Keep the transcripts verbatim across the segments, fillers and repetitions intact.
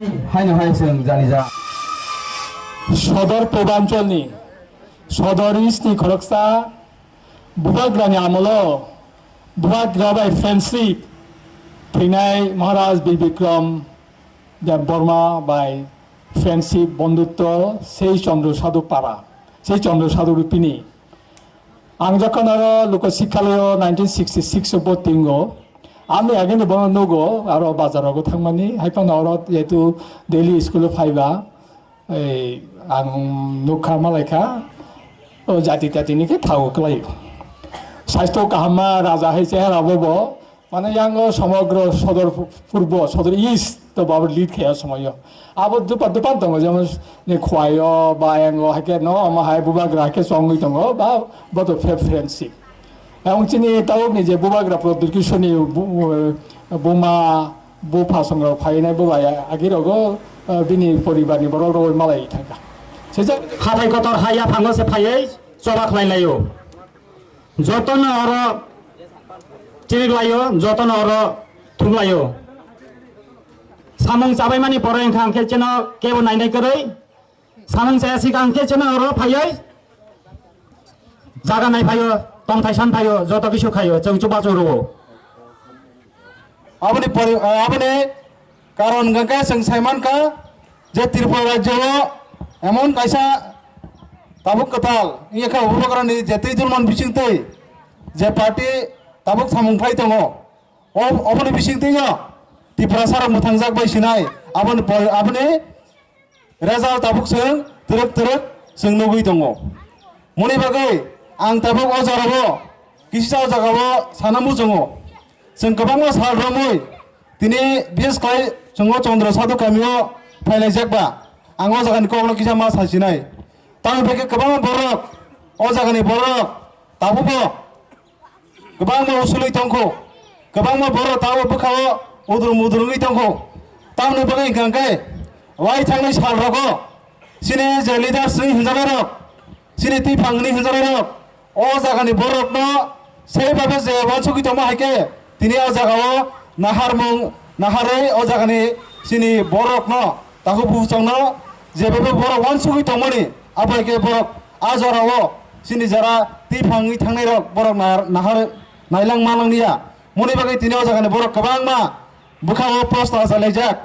Haino hai chwng jani ja. Sodor Purbancholni, Sodor East ni khoroksa Bubagrani amolo Bubagra bai friendship thwinai Maharaj Bir Bikram Deb Borma bai friendship bondhutto sei Chandra Sadhu para, sei Chandra Sadhu rupini. Ang jokhon aro Loka Sikhalaya nineteen sixty-six o bhorti wngo, ani ageni bono nugo, aro bazar rogo thangmani, hai phano oro jehetu daily school o phaiba, ei, ang nukha malaikha, o jati tati ni khe thago kwlai. Saisto kaham ma raja hai chehara bo bo, mane yango somogro Sodor Purbo, Sodor East to babo lead khaya somoyo. Abo dupa dupa tongo, jemon ni Khwayo ba yango hai khe no, omo hai Bubagra hai khe chongwi tongo, ba bo to fe-, friendship. Ang chini tabuk ni je Bubagra Pradyut Kishore ni bu-, buma, bupha songrok phainai bubai agi rogo, eh, bini poribar ni borok rogwi malai thangkha. Sejak hathai kotor hai yaphango se phaiwi choba khlai laio. Jotono oro chirik laio, jotono oro thum laio. Samung chabai mani pore wngkha ang khe cheno kebo nainai kwrwi. Samung chaya sikang khe cheno oro phaiwi jaga nai phaio, tongthai san phaio, joto kisu khaio, chwng chubachu rwo. Aboni pori-, ah, aboni karon hwnkha khe chwng sai mankha je Tripura rajyo o emon kaisa tabuk kwtal wngya khe Bubagrani je twi dulman bisingtwi je party tabuk samung khlai tongo, o-, oboni bisingtwi no Tiprasa rok mwthangjak bai sinai aboni pori-, aboni result tabuk chwng twrwk twrwk chwng nugwi tongo. Moni bagwi ang tabuk o jorao kisa o jagao sana muchungo. Chwng kwbangma sal romwi tini bises khlai chwng o Chandra Sadhu kamio phailaijak ba ang o jagani kokno kisa ma sasinai. Tamoni bagwi kwbangma borok o jagani borok tabukbo kwbangma usulwi tongkho, kwbangma borok tabuk bwkhao udrum udrum wngwi tongkho. Tamoni bagwi hwnkha khe lai thangnai sal rogo chini je leaders wngwi hwnjaknai rok, chini twiphang hwnwi hwnjaknai rok, o jagani borokno saibabe je uansugwi tongma hai khe tini o jagao naharmung naharwi o jagani chini borokno takhuk buchokno jebabe borok uansugwi tongmani abo hai khe borok a jorao chini jara twiphang wngwi thangnai rok borok nahar nahar nailang manang liya. Moni bagwi tini o jagani borok kwbangma bwkhao proshno achalaijak.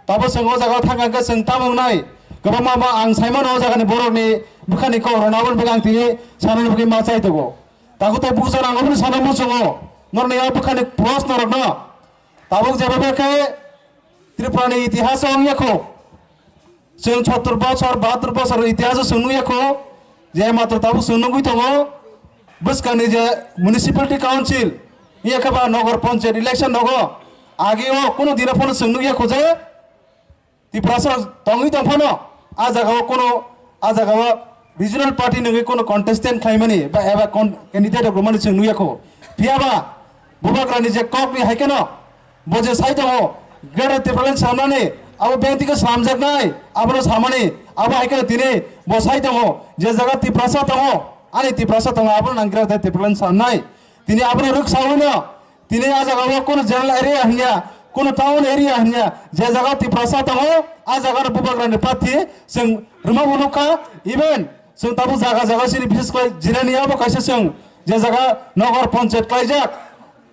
Tabo chwng o jagao thangkha hwnkhe chwng tamo wngnai? Kwbangma ma ang saimano o jagani borokni bwkhani kok rwna aboni bagwi ang tini sanani bagwi ma chai tongo. Takhuk tei bukhuk jora ang obono sana muchungo norokni o bwkhani proshno rokno. Tabuk jeba khe Tripura ni itihas o wngya kho. Chwng sottor bosor, bahattor bosor itihas o chwng nukya kho, je matro tabuk chwng nugwi tongo, bwskangni je municipality council, wngya khe ba nogor panchayat election nogo, age o kunu dino phano chwng nukya kho je Tiprasa tongwi tong phano, a jaga o kunu, a jaga o regional party nungwi kunu contestant khlaimani ba eba con-, candidate rok rwmani chwng nukya kho. Phiya ba Bubagrani je kokni hai kheno, bo je sai tongo, Greater Tipraland samnani, abo beng tike samjaknai, abono samani, abo hai kheno tini bo sai tongo, je jaga Tiprasa tongo, ani Tiprasa tongo, abono nang Greater Tipraland samnai. Tini abono rwk sawino, tini a jaga o kunu general area hinya, kunu town area hinya, je jaga Tiprasa tongo, a jaga no Bubagrani party chwng rwma bo nukha, even chwng tabuk jaga jaga chini bises khlai Jirania bo kaisa chwng je jaga nogor panchayat khlaijak,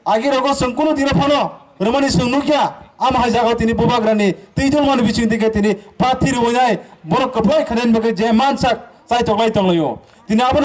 Agi rogo chwng kunu dino phano rwmani chwng nukya, amo hai jagao tini Bubagrani twi tongmani bising dike tini pathi rwinai borok kwplai khainani bagwi je mansak chaitok lai tonglaio. Tini abo